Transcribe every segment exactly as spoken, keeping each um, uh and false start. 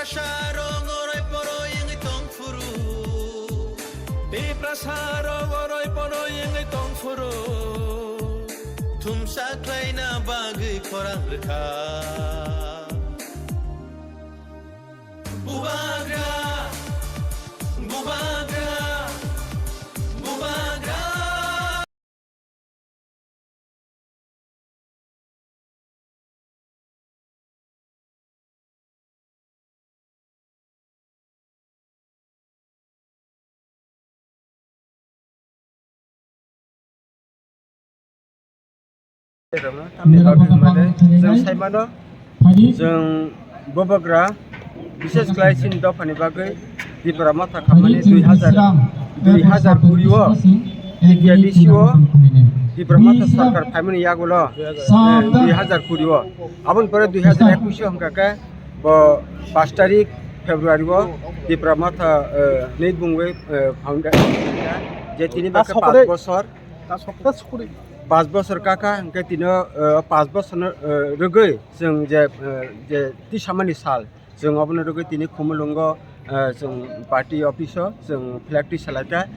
Tiprasa rok oroi poroi wngwi tong phuru. Tiprasa rok oroi poroi wngwi tong phuru. Thumsa khlaina bagwi khorang rwkha. Bubagra, bubagra, bubagra. Chwng sai mano, chwng bubagra, bises khlai chini dophani bagwi Tipra Motha khamani dui hazar, dui hazar kuri o, T P R D C o, Tipra Motha sarkar phaimani yagulo, eh, dui hazar kuri o. Aboni pore dui hazar ekush o hwnkha khe bo pash tarik February o Tipra Motha, eh, ni bungwi, eh, founder je tini bakhe pash bosor, pash bosor kaka hwnkhe tino, eh, pash bosor no, eh, rwgwi chwng je, eh, je tisamani sal, chwng obono rwgwi tini Khumulwngo, eh, chwng party office o chwng flag twi salaikha.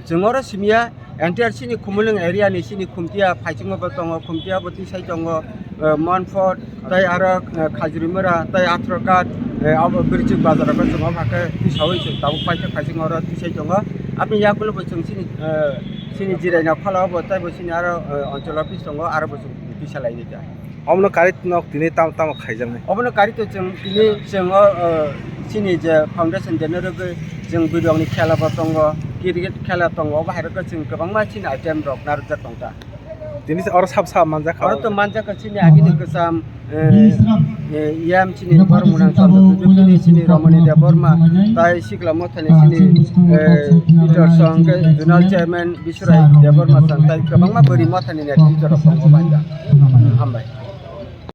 Chwng oro simiya entire chini Khumulwng area ni chini Khumtiya phaichungo bo tongo, Khumtiya bo tisai tongo, eh, Monfort, tai aro, eh, Khajrimura, tai Athrokat, eh, abo Birchik bazar o chwng obo hakhe tisaui chwng tabuk paikha phaichungo oro tisai tongo. Aboni yakulo bo chwng chini, eh, chini Jiraina phala o bo taibo chini aro, eh, Anchal office tongo, aro bo chwng tisa lainai kha. Omono kari nok tini tam tamo khaijaknai. Obono kari to chwng tini chwng o, o, chini je foundation de norogwi chwng bwrwirokni khela bo tongo, cricket khela tongo, obo hai rokhe chwng kwbangma chini item rok narwkjak tong ta. Tini oro sab sab manjak kha. Oro to manjak kha chini agini kwcham, eh, eh, yam chini Bormuna Chandra Debbarma, chini Romani Debbarma, tai Sikla Mothani chini, eh, Peter Song, Zonal Chairman Biswrai Debbarma san, tai kwbangma bwrwi mothani netrito rok tongo banja. Hmm, hambai.